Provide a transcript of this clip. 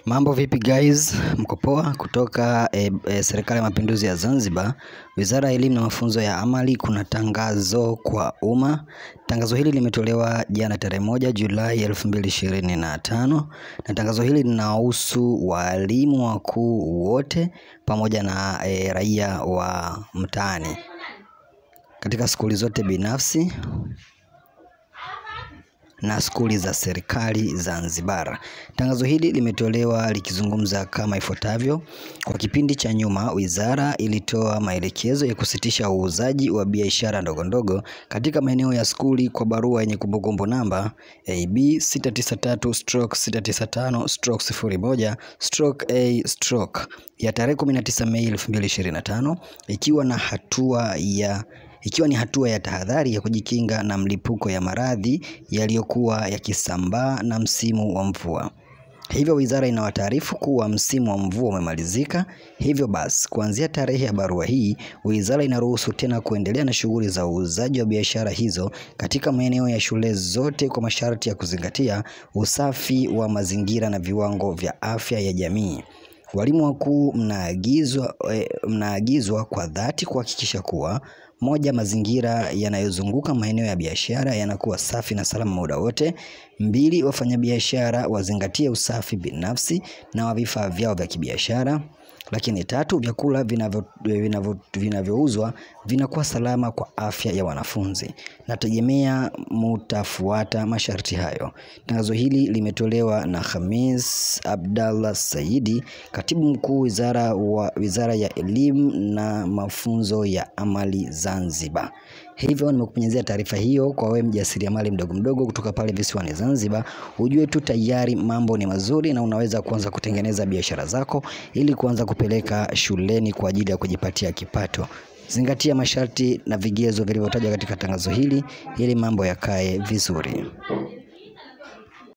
Mambo vipi guys, mko poa? Kutoka Serikali ya Mapinduzi ya Zanzibar, Wizara ya Elimu na Mafunzo ya Amali, kuna tangazo kwa umma. Tangazo hili limetolewa jana tarehe 1 Julai 2025, na tangazo hili linahusu walimu wakuu wote pamoja na raia wa mtaani katika skuli zote binafsi na skuli za serikali Zanzibar. Tangazo hili limetolewa likizungumza kama ifuatavyo. Kwa kipindi cha nyuma, wizara ilitoa maelekezo ya kusitisha uuzaji wa biashara ndogondogo katika maeneo ya skuli kwa barua yenye kumbukumbu namba AB 693/695/01/A/ ya tarehe 19 Mei 2025, ikiwa ni hatua ya tahadhari ya kujikinga na mlipuko ya maradhi yaliyokuwa yakisambaa na msimu wa mvua. Hivyo wizara inawataarifu kuwa msimu wa mvua umemalizika. Hivyo basi, kuanzia tarehe ya barua hii, wizara inaruhusu tena kuendelea na shughuli za uuzaji wa biashara hizo katika maeneo ya shule zote kwa masharti ya kuzingatia usafi wa mazingira na viwango vya afya ya jamii. Walimu wakuu mnaagizwa kwa dhati kuhakikisha kuwa: moja, mazingira yanayozunguka maeneo ya biashara yanakuwa safi na salama muda wote. 2, wafanyabiashara wazingatie usafi binafsi na wa vifaa vyao vya kibiashara. Lakini 3, vyakula vinavyouzwa vinakuwa salama kwa afya ya wanafunzi. Nategemea mutafuata masharti hayo. Tangazo hili limetolewa na Khamis Abdallah Saidi, Katibu Mkuu Wizara ya Elimu na Mafunzo ya Amali Zanzibar. Hivyo nimekupenyezea taarifa hiyo kwa wewe mjasiriamali mdogo mdogo kutoka pale visiwani Zanzibar, ujue tu tayari mambo ni mazuri na unaweza kuanza kutengeneza biashara zako ili kuanza kupeleka shuleni kwa ajili ya kujipatia kipato. Zingatia masharti na vigezo vilivyotajwa katika tangazo hili ili mambo yakae vizuri.